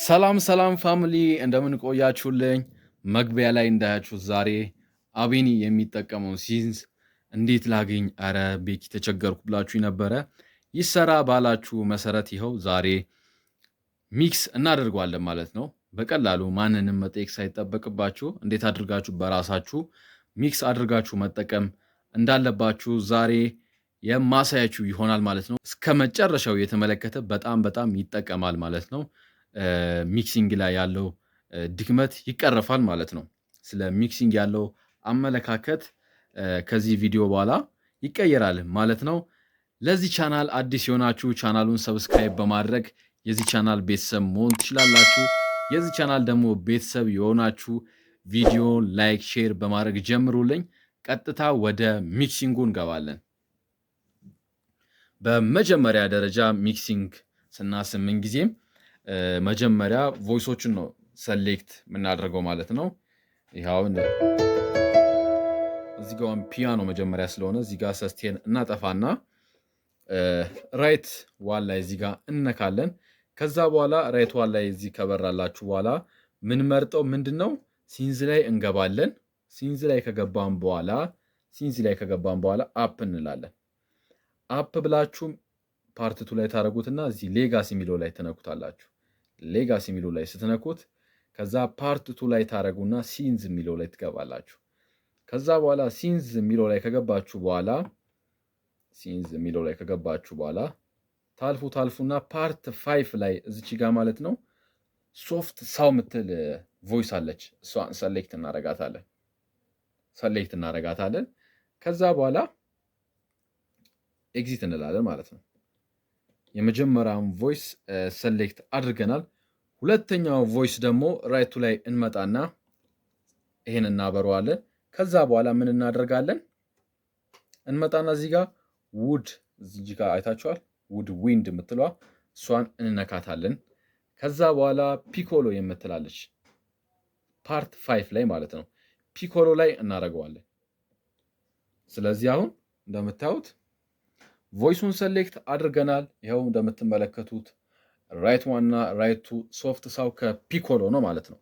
ሰላም ሰላም family፣ እንደምን ቆያችሁልኝ? መግቢያ ላይ እንዳያችሁት ዛሬ አቤኒ የሚጠቀመው synth እንዴት ላግኝ፣ አረ ቤኪ ተቸገርኩ ብላችሁ ነበረ። ይሰራ ባላችሁ መሰረት ይኸው ዛሬ mix እናደርገዋለን ማለት ነው። በቀላሉ ማንንም መጠየቅ ሳይጠበቅባችሁ እንዴት አድርጋችሁ በራሳችሁ mix አድርጋችሁ መጠቀም እንዳለባችሁ ዛሬ የማሳያችሁ ይሆናል ማለት ነው። እስከ መጨረሻው የተመለከተ በጣም በጣም ይጠቀማል ማለት ነው። Mixing ላይ ያለው ድክመት ይቀረፋል ማለት ነው። ስለ mixing ያለው አመለካከት ከዚህ ቪዲዮ በኋላ ይቀየራል ማለት ነው። ለዚህ ቻናል አዲስ የሆናችሁ ቻናሉን subscribe በማድረግ የዚህ ቻናል ቤተሰብ መሆን ትችላላችሁ። የዚህ ቻናል ደግሞ ቤተሰብ የሆናችሁ ቪዲዮ like፣ share በማድረግ ጀምሩልኝ። ቀጥታ ወደ mixing ኡ እንገባለን። በመጀመሪያ ደረጃ mixing ስናስብ ምን ጊዜም መጀመሪያ voice ኦችን ነው select የምናደርገው ማለት ነው። ይኸውን እዚህ ጋ ፒያኖ መጀመሪያ ስለሆነ እዚህ ጋር sustain እናጠፋና right one ላይ እዚህ ጋር እነካለን። ከዛ በኋላ right one ላይ እዚህ ከበራላችሁ በኋላ ምንመርጠው ምንድን ነው? Synth ላይ እንገባለን። Synth ላይ ከገባን በኋላ app እንላለን። App ብላችሁ part two ላይ ታደረጉትና እዚህ legacy የሚለው ላይ ትነኩታላችሁ። Legacy የሚለው ላይ ስትነኩት ከዛ part two ላይ ታደረጉና synth የሚለው ላይ ትገባላችሁ። ከዛ በኋላ synth የሚለው ላይ ከገባችሁ በኋላ ታልፉ ታልፉና part five ላይ እዚች ጋ ማለት ነው soft saw ምትል voice አለች። እሷን select እናረጋታለን። Select እናረጋታለን። ከዛ በኋላ exit እንላለን ማለት ነው። የመጀመሪያውን voice select አድርገናል። ሁለተኛው voice ደግሞ right two ላይ እንመጣና ይሄን እናበረዋለን። ከዛ በኋላ ምን እናደርጋለን? እንመጣና እዚህ ጋር wood፣ እዚህ ጋር አይታችኋል። Wood wind የምትለዋ እሷን እንነካታለን። ከዛ በኋላ piccolo የምትላለች part five ላይ ማለት ነው። Piccolo ላይ እናደርገዋለን። ስለዚህ አሁን እንደምታዩት voice ኡን select አድርገናል። ይኸው እንደምትመለከቱት right one እና right two soft saw ከ piccolo ነው ማለት ነው።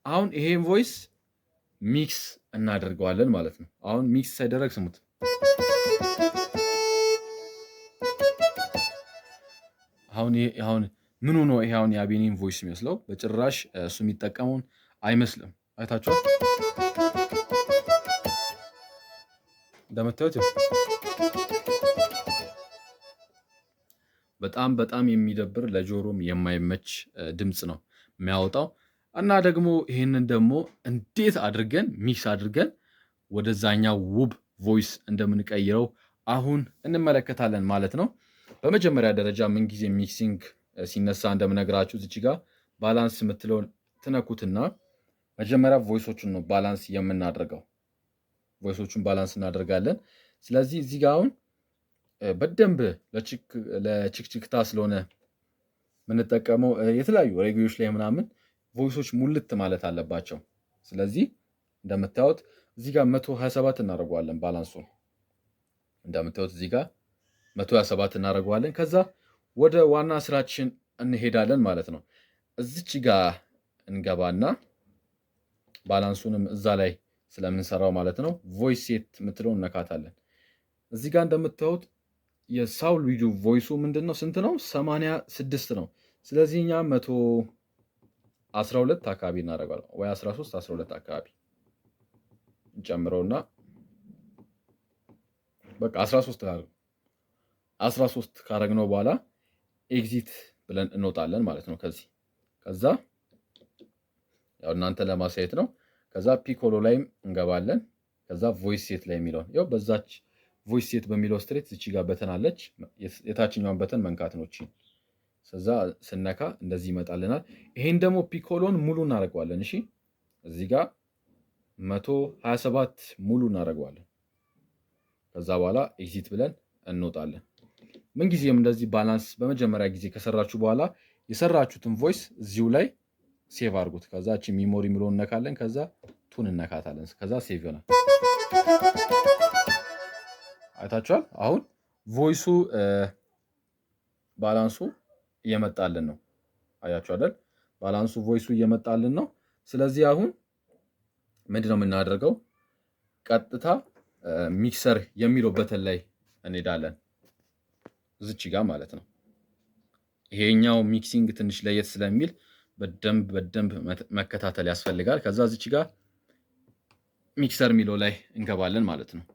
አሁን ይሄን voice mix እናደርገዋለን ማለት ነው። አሁን mix ሳይደረግ ስሙት። አሁን ምኑ ነው ይሄ አሁን የአቤኒን voice የሚመስለው? በጭራሽ እሱ የሚጠቀመውን አይመስልም። አይታችኋል? እንደምታዩት በጣም በጣም የሚደብር፣ ለጆሮም የማይመች ድምፅ ነው የሚያወጣው። እና ደግሞ ይህንን ደግሞ እንዴት አድርገን mix አድርገን ወደዛኛው ውብ voice እንደምንቀይረው አሁን እንመለከታለን ማለት ነው። በመጀመሪያ ደረጃ ምንጊዜ mixing ሲነሳ እንደምነግራችሁ እዚች ጋር balance የምትለውን ትነኩትና መጀመሪያ voice ኦቹን ነው balance የምናደርገው። Voice ኦቹን balance እናደርጋለን። ስለዚህ እዚህ ጋር አሁን በደንብ ለችክችክታ ስለሆነ የምንጠቀመው፣ የተለያዩ ሬጌዎች ላይ ምናምን voice ኦች ሙልት ማለት አለባቸው። ስለዚህ እንደምታዩት እዚህ ጋር 127 እናደርገዋለን balance ኡን። እንደምታዩት እዚህ ጋር 127 እናደርገዋለን። ከዛ ወደ ዋና ስራችን እንሄዳለን ማለት ነው። እዚች ጋር እንገባና balance ኡንም እዛ ላይ ስለምንሰራው ማለት ነው voice set የምትለው እነካታለን። እዚህ ጋር እንደምታዩት የ saw lead ኡ voice ኡ ምንድን ነው? ስንት ነው? 86 ነው። ስለዚህ እኛ 112 አካባቢ እናደርገዋለን ወይ 13 12 አካባቢ እንጨምረውና በቃ 13 ካረግነው በኋላ exit ብለን እንወጣለን ማለት ነው ከዚህ። ከዛ ያው እናንተ ለማሳየት ነው። ከዛ piccolo ላይም እንገባለን። ከዛ voice set ላይ የሚለውን ያው በዛች voice set በሚለው straight እቺ ጋር button አለች። የታችኛዋን button መንካት ነው። እቺ ከዛ ስነካ እንደዚህ ይመጣልናል። ይሄን ደግሞ piccolo ን ሙሉ እናደርገዋለን። እሺ፣ እዚህ ጋር 127 ሙሉ እናደርገዋለን። ከዛ በኋላ exit ብለን እንወጣለን። ምንጊዜም እንደዚህ balance በመጀመሪያ ጊዜ ከሰራችሁ በኋላ የሰራችሁትን voice እዚሁ ላይ save አድርጉት። ከዛ እቺ memory የሚለውን እነካለን። ከዛ two ን እነካታለን። ከዛ save ይሆናል። አይታችኋል። አሁን voice ኡ balance ኡ እየመጣልን ነው። አያችሁ አይደል? Balance ኡ voice ኡ እየመጣልን ነው። ስለዚህ አሁን ምንድን ነው የምናደርገው? ቀጥታ mixer የሚለው button ላይ እንሄዳለን። እዚች ጋር ማለት ነው። ይሄኛው mixing ትንሽ ለየት ስለሚል በደንብ በደንብ መከታተል ያስፈልጋል። ከዛ እዚች ጋር mixer የሚለው ላይ እንገባለን ማለት ነው።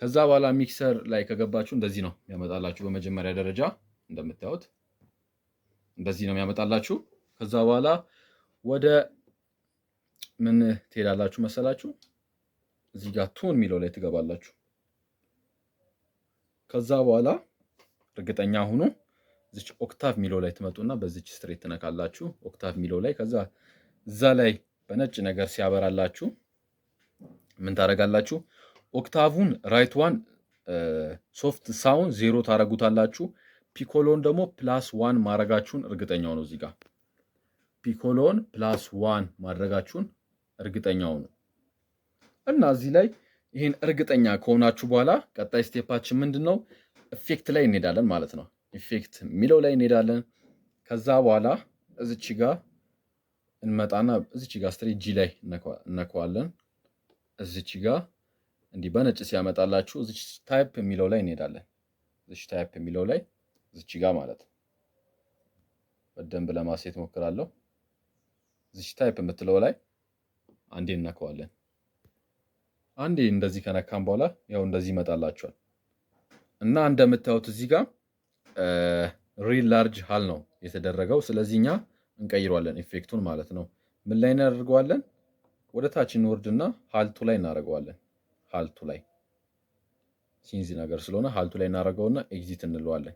ከዛ በኋላ mixer ላይ ከገባችሁ እንደዚህ ነው የሚያመጣላችሁ። በመጀመሪያ ደረጃ እንደምታዩት እንደዚህ ነው የሚያመጣላችሁ። ከዛ በኋላ ወደ ምን ትሄዳላችሁ መሰላችሁ? እዚህ ጋር tone የሚለው ላይ ትገባላችሁ። ከዛ በኋላ እርግጠኛ ሁኑ፣ እዚች octave የሚለው ላይ ትመጡና በዚች straight ትነካላችሁ። Octave የሚለው ላይ፣ ከዛ እዛ ላይ በነጭ ነገር ሲያበራላችሁ ምን ታደርጋላችሁ? Octave ን right one soft sound 0 ታደርጉታላችሁ። Piccolo ን ደግሞ +1 ማድረጋችሁን እርግጠኛ ሁኑ። እዚህ ጋር piccolo ን +1 ማድረጋችሁን እርግጠኛ ሁኑ። እና እዚህ ላይ ይህን እርግጠኛ ከሆናችሁ በኋላ ቀጣይ step ኣችን ምንድን ነው? Effect ላይ እንሄዳለን ማለት ነው። Effect የሚለው ላይ እንሄዳለን። ከዛ በኋላ እዚች ጋር እንመጣና እዚች ጋር straight G ላይ እነካዋለን። እዚች ጋር እንዲህ በነጭ ሲያመጣላችሁ እዚች type የሚለው ላይ እንሄዳለን። እዚች type የሚለው ላይ እዚች ጋር ማለት ነው። በደንብ ለማሳየት ሞክራለሁ። እዚች type የምትለው ላይ አንዴ እነካዋለን። አንዴ እንደዚህ ከነካን በኋላ ያው እንደዚህ ይመጣላችኋል። እና እንደምታዩት እዚህ ጋር real large hall ነው የተደረገው። ስለዚህ እኛ እንቀይረዋለን effect ኡን ማለት ነው። ምን ላይ እናደርገዋለን? ወደ ታች እንወርድና hall 2 ላይ እናደርገዋለን። Hall 2 ላይ synth ነገር ስለሆነ hall 2 ላይ እናደርገውና exit እንለዋለን።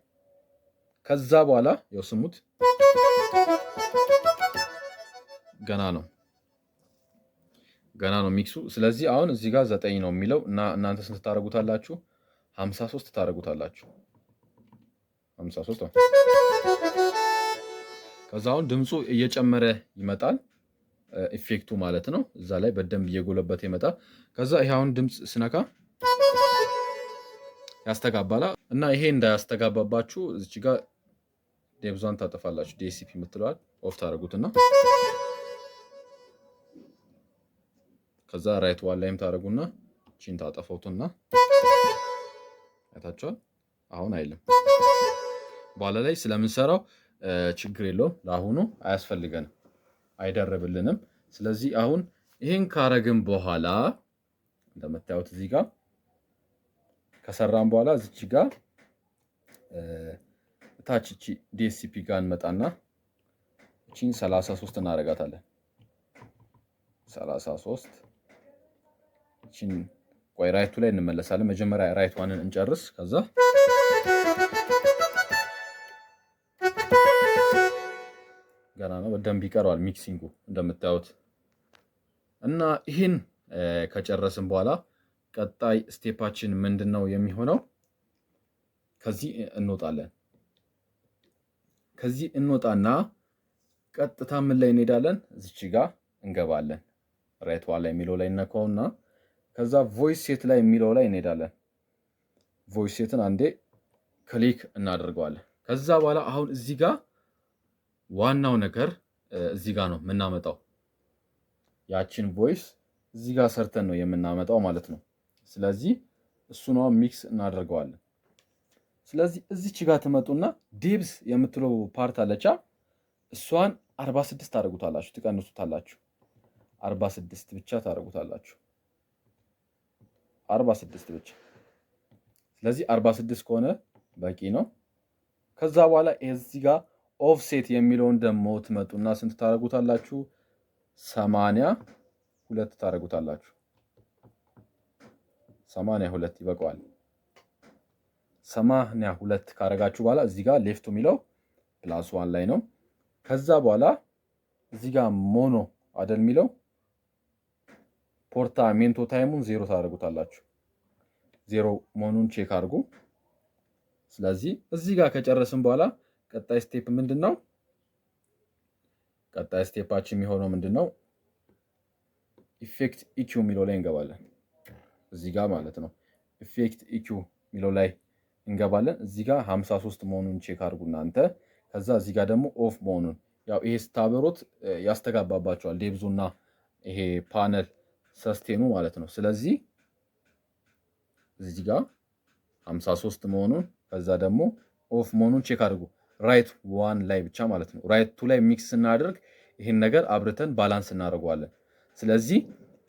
ከዛ በኋላ ያው ስሙት፣ ገና ነው ገና ነው mix ኡ። ስለዚህ አሁን እዚህ ጋር 9 ነው የሚለው እና እናንተ ስንት ታደርጉታላችሁ? 53 ታደርጉታላችሁ። 53 ነው። ከዛ አሁን ድምፁ እየጨመረ ይመጣል፣ effect ኡ ማለት ነው። እዛ ላይ በደንብ እየጎለበተ ይመጣል። ከዛ ይሄ አሁን ድምፅ ስነካ ያስተጋባላ እና ይሄ እንዳያስተጋባባችሁ እዚች ጋር depth ኧን ታጠፋላችሁ። DSP የምትለዋል off ታደርጉትና ከዛ right one ላይም ታደርጉና ቺን ታጠፈውትና አይታችኋል። አሁን አይልም። በኋላ ላይ ስለምንሰራው ችግር የለውም። ለአሁኑ አያስፈልገንም፣ አይደረብልንም። ስለዚህ አሁን ይህን ካረግን በኋላ እንደምታዩት እዚህ ጋር ከሰራን በኋላ እዚች ጋር ታች እቺ DSP ጋር እንመጣና እቺን 33 እናደርጋታለን። 33 እቺን፣ ቆይ right ኡ ላይ እንመለሳለን። መጀመሪያ right one ን እንጨርስ። ከዛ ገና ነው፣ በደንብ ይቀረዋል mixing ኡ እንደምታዩት። እና ይህን ከጨረስን በኋላ ቀጣይ step ኣችን ምንድን ነው የሚሆነው? ከዚህ እንወጣለን። ከዚህ እንወጣና ቀጥታ ምን ላይ እንሄዳለን? እዚች ጋ እንገባለን። Right one ላይ የሚለው ላይ እነካውና ከዛ voice set ላይ የሚለው ላይ እንሄዳለን። Voice set ን አንዴ click እናደርገዋለን። ከዛ በኋላ አሁን እዚህ ጋር ዋናው ነገር እዚህ ጋር ነው የምናመጣው። ያችን voice እዚህ ጋር ሰርተን ነው የምናመጣው ማለት ነው። ስለዚህ እሱን mix እናደርገዋለን። ስለዚህ እዚች ጋር ትመጡና depth የምትለው part አለቻ፣ እሷን 46 ታደርጉታላችሁ፣ ትቀንሱታላችሁ። 46 ብቻ ታደርጉታላችሁ። 46 ብቻ። ስለዚህ 46 ከሆነ በቂ ነው። ከዛ በኋላ እዚህ ጋር offset የሚለውን ደግሞ ትመጡና ስንት ታደርጉታላችሁ? 82 ታደርጉታላችሁ። 82 ይበቃዋል። 82 ካረጋችሁ በኋላ እዚህ ጋር left ኡ የሚለው +1 ላይ ነው። ከዛ በኋላ እዚህ ጋር mono አደል የሚለው፣ portamento time ኡን 0 ታደርጉታላችሁ። 0 መሆኑን check አድርጉ። ስለዚህ እዚህ ጋር ከጨረስን በኋላ ቀጣይ step ምንድን ነው? ቀጣይ step ኣችን የሚሆነው ምንድን ነው? Effect EQ የሚለው ላይ እንገባለን። እዚህ ጋር ማለት ነው። Effect EQ የሚለው ላይ እንገባለን። እዚህ ጋር 53 መሆኑን check አድርጉ እናንተ። ከዛ እዚህ ጋር ደግሞ off መሆኑን ያው ይሄ ስታበሩት ያስተጋባባቸዋል depth ኡና ይሄ panel sustain ኡ ማለት ነው። ስለዚህ እዚህ ጋር 53 መሆኑን ከዛ ደግሞ off መሆኑን check አድርጉ። Right one ላይ ብቻ ማለት ነው። Right two ላይ mix ስናደርግ ይሄን ነገር አብርተን balance እናደርገዋለን። ስለዚህ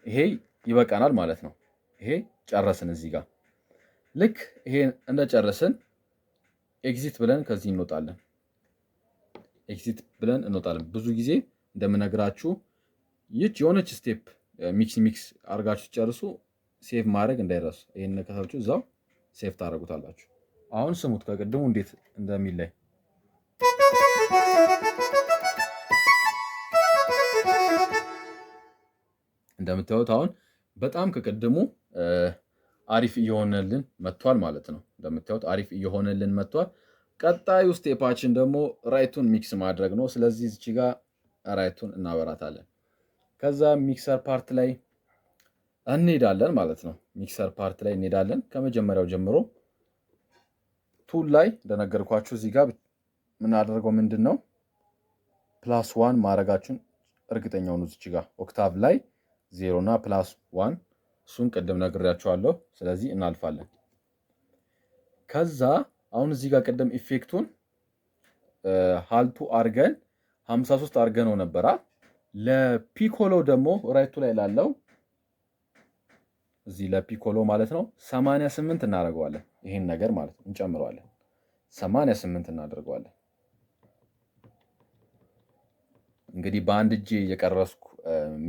ይሄ ይበቃናል ማለት ነው። ይሄ ጨረስን። እዚህ ጋር ልክ ይሄ እንደጨረስን exit ብለን ከዚህ እንወጣለን። Exit ብለን እንወጣለን። ብዙ ጊዜ እንደምነግራችሁ ይች የሆነች step mix አድርጋችሁ ጨርሱ፣ save ማድረግ እንዳይረሱ። ይሄን ነካታችሁ እዛው save ታደርጉታላችሁ። አሁን ስሙት ከቅድሙ እንዴት እንደሚለይ። እንደምታዩት አሁን በጣም ከቅድሙ አሪፍ እየሆነልን መጥቷል ማለት ነው። እንደምታዩት አሪፍ እየሆነልን መጥቷል። ቀጣዩ step ኣችን ደግሞ right ኡን mix ማድረግ ነው። ስለዚህ እዚች ጋር right ኡን እናበራታለን። ከዛ mixer part ላይ እንሄዳለን ማለት ነው። Mixer part ላይ እንሄዳለን። ከመጀመሪያው ጀምሮ tool ላይ እንደነገርኳችሁ እዚህ ጋር የምናደርገው ምንድን ነው፣ +1 ማድረጋችሁን እርግጠኛ ሁኑ። እዚች ጋር octave ላይ 0 እና +1 እሱን ቅድም ነግሬያችኋለሁ። ስለዚህ እናልፋለን። ከዛ አሁን እዚህ ጋር ቅድም effect ኡን hall two አርገን 53 አርገን ነው ነበራ። ለ piccolo ደግሞ right ኡ ላይ ላለው እዚህ ለ piccolo ማለት ነው 88 እናደርገዋለን። ይሄን ነገር ማለት ነው እንጨምረዋለን። 88 እናደርገዋለን። እንግዲህ በአንድ እጄ እየቀረስኩ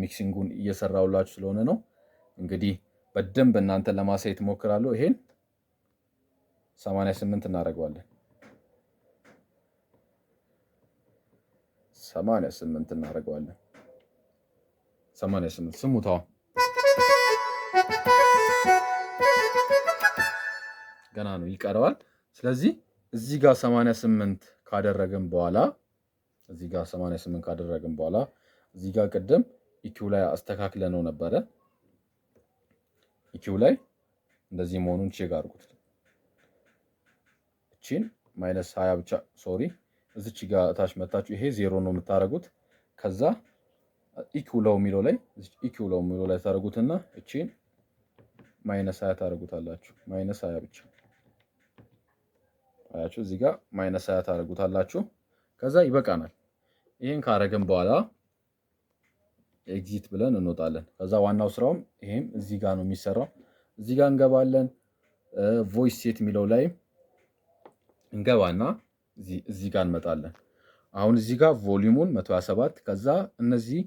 mixing ኡን እየሰራሁላችሁ ስለሆነ ነው። እንግዲህ በደንብ እናንተን ለማሳየት እሞክራለሁ። ይሄን 88 እናደርገዋለን። 88 እናደርገዋለን። 88 ስሙት። አሁን ገና ነው ይቀረዋል። ስለዚህ እዚህ ጋር 88 ካደረግን በኋላ እዚህ ጋር 88 ካደረግን በኋላ እዚህ ጋር ቅድም EQ ላይ አስተካክለነው ነበረ። EQ ላይ እንደዚህ መሆኑን check አድርጉት። እቺን -20 ብቻ sorry፣ እዚች ጋር ታች መታችሁ ይሄ 0 ነው የምታደርጉት። ከዛ EQ low የሚለው ላይ EQ low የሚለው ላይ ታደርጉትና እቺን -20 ታደርጉታላችሁ። -20 ብቻ አያችሁ፣ እዚህ ጋር -20 ታደርጉታላችሁ። ከዛ ይበቃናል። ይሄን ካረግን በኋላ exit ብለን እንወጣለን። ከዛ ዋናው ስራውም ይሄም እዚህ ጋር ነው የሚሰራው። እዚህ ጋር እንገባለን። Voice set የሚለው ላይ እንገባና እዚህ ጋር እንመጣለን። አሁን እዚህ ጋር volume ኡን 127 ከዛ እነዚህ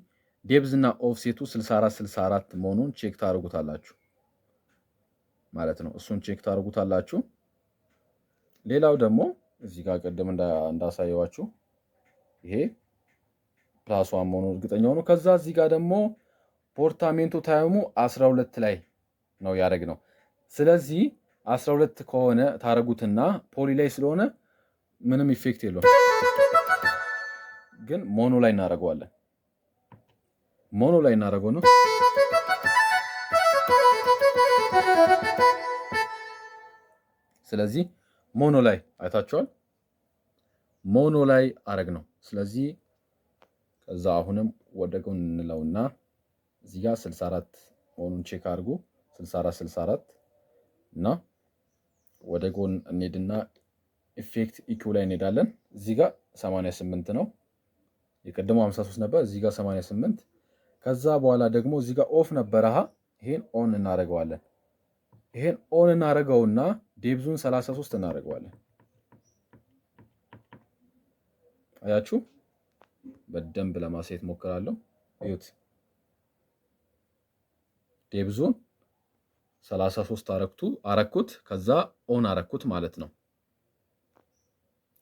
depth እና offset ኡ 64 64 መሆኑን check ታደርጉታላችሁ ማለት ነው። እሱን check ታደርጉታላችሁ። ሌላው ደግሞ እዚህ ጋር ቅድም እንዳሳየዋችሁ ይሄ +1 መሆኑን እርግጠኛ ሆኖ ከዛ እዚህ ጋር ደግሞ portamento time ኡ 12 ላይ ነው ያደረግነው። ስለዚህ 12 ከሆነ ታረጉትና poly ላይ ስለሆነ ምንም effect የለውም፣ ግን mono ላይ እናደርገዋለን። Mono ላይ እናደርገው ነው። ስለዚህ mono ላይ አይታችኋል። Mono ላይ አረግ ነው። ስለዚህ ከዛ አሁንም ወደ ጎን እንለውና እዚህ ጋር 64 መሆኑን check አድርጉ። 64 64 እና ወደ ጎን እንሄድና effect EQ ላይ እንሄዳለን። እዚህ ጋር 88 ነው፣ የቀደመው 53 ነበር። እዚህ ጋር 88። ከዛ በኋላ ደግሞ እዚህ ጋር off ነበረ። ይሄን on እናደርገዋለን። ይሄን on እናደርገውና depth ኡን 33 እናደርገዋለን። አያችሁ፣ በደንብ ለማሳየት ሞክራለሁ። እዩት፣ depth ኡን 33 አረኩት። ከዛ on አረኩት ማለት ነው።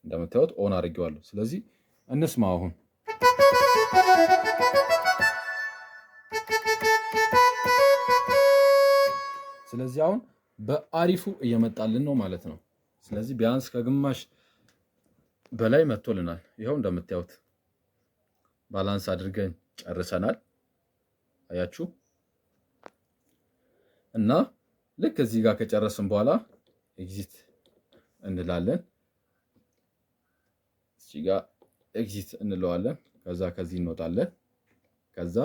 እንደምታዩት on አድርጌዋለሁ። ስለዚህ እንስማ አሁን። ስለዚህ አሁን በአሪፉ እየመጣልን ነው ማለት ነው። ስለዚህ ቢያንስ ከግማሽ በላይ መጥቶልናል። ይኸው እንደምታዩት balance አድርገን ጨርሰናል። አያችሁ እና ልክ እዚህ ጋር ከጨረስን በኋላ exit እንላለን። እዚህ ጋር exit እንለዋለን። ከዛ ከዚህ እንወጣለን። ከዛ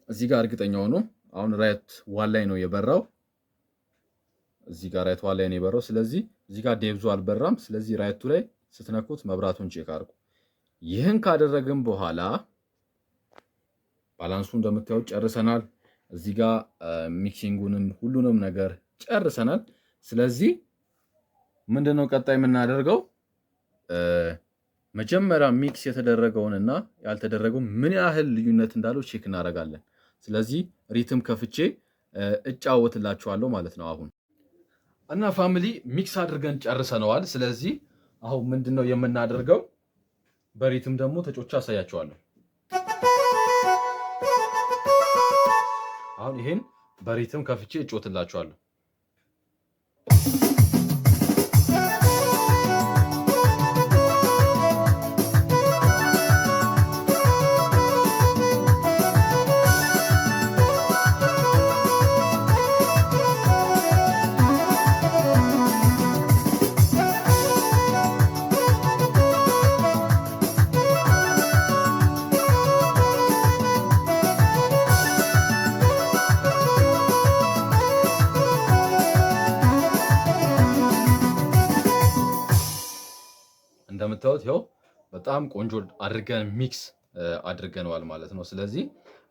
እዚህ ጋር እርግጠኛ ሆኖ አሁን right one ላይ ነው የበራው። እዚህ ጋር right one ላይ ነው የበራው። ስለዚህ እዚህ ጋር depth ኡ አልበራም። ስለዚህ right two ላይ ስትነኩት መብራቱን check አድርጉ። ይህን ካደረግን በኋላ balance ኡ እንደምታዩት ጨርሰናል። እዚህ ጋር mixing ኡንም ሁሉንም ነገር ጨርሰናል። ስለዚህ ምንድነው ቀጣይ የምናደርገው? መጀመሪያ mix የተደረገውንና ያልተደረገው ምን ያህል ልዩነት እንዳለው check እናደርጋለን። ስለዚህ rhythm ከፍቼ እጫወትላችኋለሁ ማለት ነው አሁን። እና family፣ mix አድርገን ጨርሰነዋል። ስለዚህ አሁን ምንድን ነው የምናደርገው? በ rhythm ደግሞ ተጫውቼ አሳያችኋለሁ። አሁን ይሄን በ rhythm ከፍቼ እጫወትላችኋለሁ። እንደምታዩት ይኸው በጣም ቆንጆ አድርገን mix አድርገነዋል ማለት ነው። ስለዚህ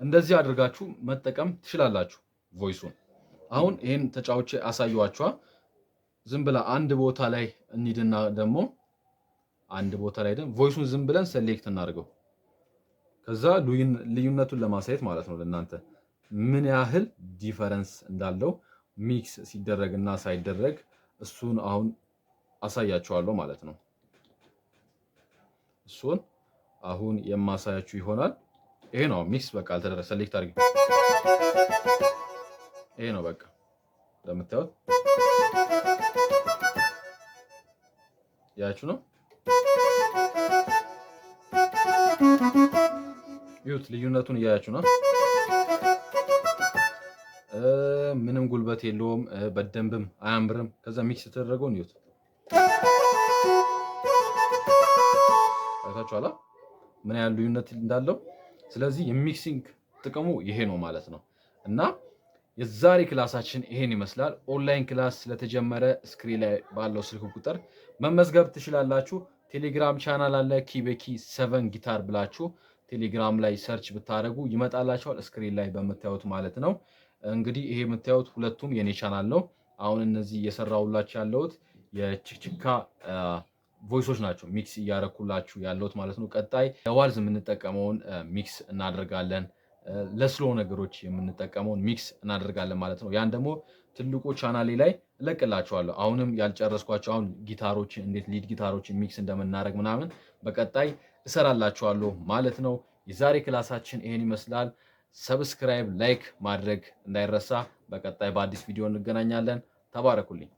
እንደዚህ አድርጋችሁ መጠቀም ትችላላችሁ voice ኡን። አሁን ይህን ተጫውቼ አሳየኋችኋ። ዝም ብላ አንድ ቦታ ላይ እንሂድና ደግሞ አንድ ቦታ ላይ ደግሞ voice ኡን ዝም ብለን select እናድርገው። ከዛ ልዩነቱን ለማሳየት ማለት ነው ለእናንተ ምን ያህል difference እንዳለው mix ሲደረግ እና ሳይደረግ እሱን አሁን አሳያችኋለሁ ማለት ነው። እሱን አሁን የማሳያችሁ ይሆናል። ይሄ ነው mix፣ በቃ አልተደረገ፣ select አድርጊ። ይሄ ነው በቃ፣ እንደምታዩት ያችሁ ነው። ይሁት ልዩነቱን እያያችሁ ነው። ምንም ጉልበት የለውም፣ በደንብም አያምርም። ከዛ mix የተደረገውን ይሁት፣ አይታችኋላ ምን ያህል ልዩነት እንዳለው። ስለዚህ የ mixing ጥቅሙ ይሄ ነው ማለት ነው። እና የዛሬ class ኣችን ይሄን ይመስላል። Online class ስለተጀመረ screen ላይ ባለው ስልክ ቁጥር መመዝገብ ትችላላችሁ። ቴሌግራም ቻናል አለ፣ ኪቤኪ 7 ጊታር ብላችሁ ቴሌግራም ላይ search ብታደርጉ ይመጣላችኋል። Screen ላይ በምታዩት ማለት ነው። እንግዲህ ይሄ የምታዩት ሁለቱም የኔ ቻናል ነው። አሁን እነዚህ እየሰራሁላችሁ ያለሁት የችክችካ voice ኦች ናቸው mix እያረኩላችሁ ያለሁት ማለት ነው። ቀጣይ ለ waltz የምንጠቀመውን mix እናደርጋለን። ለ slow ነገሮች የምንጠቀመውን mix እናደርጋለን ማለት ነው። ያን ደግሞ ትልቁ ቻናሌ ላይ እለቅላችኋለሁ። አሁንም ያልጨረስኳቸው አሁን ጊታሮችን እንዴት lead ጊታሮችን mix እንደምናደርግ ምናምን በቀጣይ እሰራላችኋለሁ ማለት ነው። የዛሬ class ኣችን ይሄን ይመስላል። Subscribe፣ like ማድረግ እንዳይረሳ። በቀጣይ በአዲስ ቪዲዮ እንገናኛለን። ተባረኩልኝ።